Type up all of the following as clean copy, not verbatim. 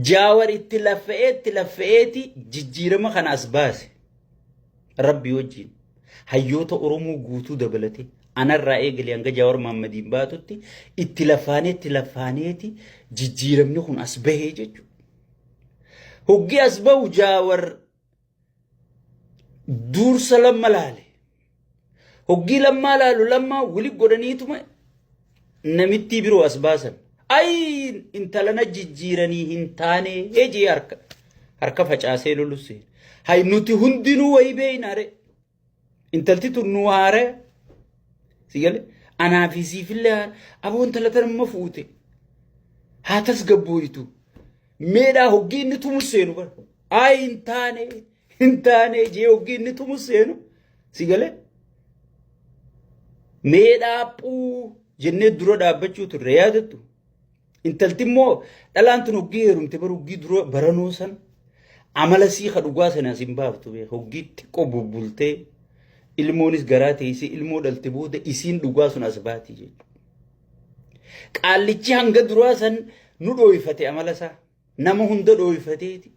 Jaawar itti laffa'ee itti laffa'eeti jijjiirama kana as baase. Rabbi wajjin hayyoota Oromoo guutuu dabalatee anarraa eegalee hanga Jaawar Mahaammadiin baatutti itti laffaanee itti laffaaneeti jijjiiramni kun as bahee jechuudha. Hoggi as bahu Jaawar duursa lamma laale. Hoggii lammaa laalu lammaa wili godhaniituma namittii biroo as baasan. Ayi intala na jijjiiranii hin taane jee harka harka facaasee lolusse. Hay nuti hundinuu wayii beeyna re. Intalti tun nu haare. Si gale anaa fi siifillee haara. Aboo intala tana amma fuute. Haa tasgabbooytu. Meedhaa hoggii inni tumus seenu bara. Ayi hin taane hin taane jee hoggii inni tumus seenu. Si galee? Mee dhaaphuu jennee dura dhaabbachuu turre yaadattu. Intalti immoo dhalaan tun hoggii heerumte bara hoggii dura baranoo san amala sii ka dhugaa sana sin baaftu beeka hoggii xiqqoo bubbultee ilmoonis garaa teessee ilmoo dhalte booda isiin dhugaa sun as baati jechuudha. Qaallichi hanga duraa san nu dhooyfate amala isaa. Nama hunda dhooyfateeti.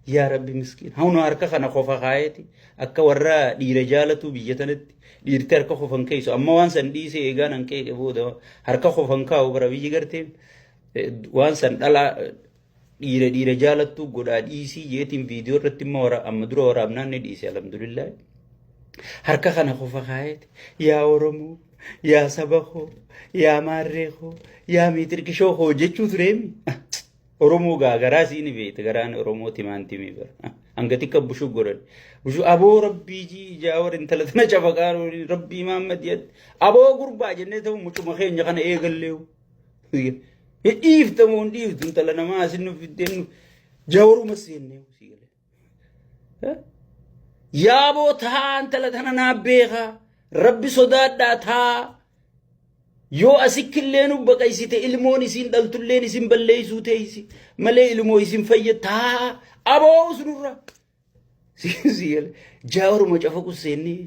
Yaa Rabbi miskiin. Hawna harka kana qofa kaayeeti. Akka warra dhiira jaalatu biyya tanatti dhiirti harka qofan keessu. Amma waan san dhiisee eegaan an qeeqe booda harka qofan kaa'u bara biyyi gartee waan san dhalaa dhiira dhiira jaalattu godhaa dhiisii jeetiin viidiyoo irratti immoo amma dura waraabnaan ni dhiise alhamdulillah. Harka kana qofa kaayeeti. Yaa Oromoo, yaa saba koo, yaa maarree koo, yaa miitirkishoo koo jechuu tureemi. Oromoo gaa garaa sii ni beekta garaan Oromoo timaan timii bara. Hanga xiqqa bushuu godhan. Bushuu aboo rabbii jii jaawar intala tana cafaqaa rabbii Mahammad jedhe. Aboo gurbaa jennee ta'u mucuma keenya kana eegalleewu. Dhiiftamoo hin dhiiftu intala namaa asin nu fiddeen nu jaawaruma seennee sii galee. Yaaboo taa intala tana naa beekaa rabbi sodaadhaa taa yoo asikkillee nu baqaysite ilmoon isiin dhaltulleen isin balleeysuu teeysi malee ilmoo isin fayya taa aboo usnurra jaawaruma cafaqu seennee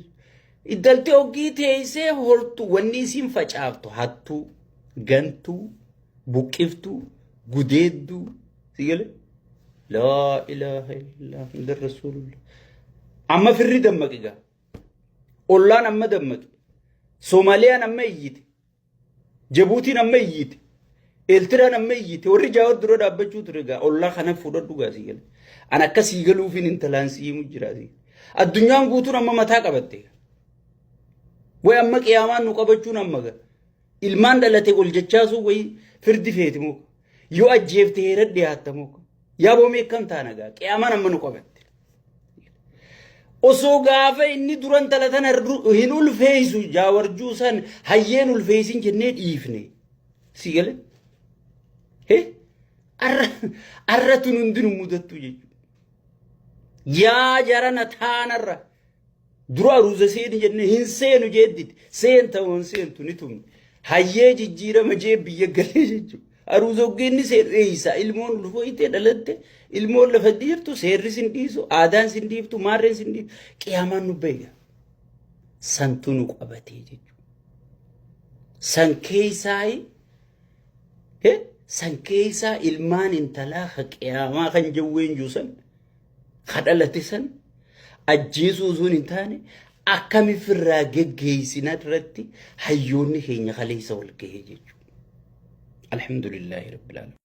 intalti hoggii teeysee hortu wanni isiin facaaftu hattuu gantuu buqqiftuu gudeedduu si galee laa ilaaha illallah muhammadur rasuulullah amma firri dammaqi gaa Ollaan amma dammaqe. Soomaaliyaan amma iyyite. Jabuutiin amma iyyite. Eeltiraan amma iyyite. Warri jaawar dura dhaabbachuu ture gaa ollaa kana fudhadhu gaa sii gala. An akka sii galuufiin intalaan sii himu jira sii. Addunyaan guutuun amma mataa qabatte. Way amma qiyaamaan nu qabachuun amma gaa. Ilmaan dhalate ol jachaasuu wayi firdi feeti moo. Yoo ajjeefte heera dhiyaatta moo. Yaa boomee akkam taana gaa qiyaamaan amma nu qabatte. Osoo gaafa inni dura intala tana hin ulfeessu jaawarjuu san hayyeen ulfeessin jennee dhiifne. Si gale? He? Arra arra tun hundinuu mudattu jechuudha. Yaa jarana taanarra dura aruuza seeni jennee hin seenu jeedditi. Seenta hin seentu ni tumne. Hayyee jijjiirama jee biyya galee jechuudha. Aruuza hoggeenni seenu eeysa ilmoon ulfooytee dhalatte ilmoon lafa dhiirtu seerri sin dhiisu aadaan sin dhiiftu maarreen sin dhiiftu qiyaamaan nu beeka. Santu nu qabatee jechuudha. San keessaayi san keessaa ilmaan intalaa ka qiyaamaa kan jawween jiru san ka dhalate san ajjeesuu osoo hin taane akkami firraa geggeessina irratti hayyoonni keenya kaleessa wal gahee jechuudha. Alhamdulillaahi rabbil aalamiin.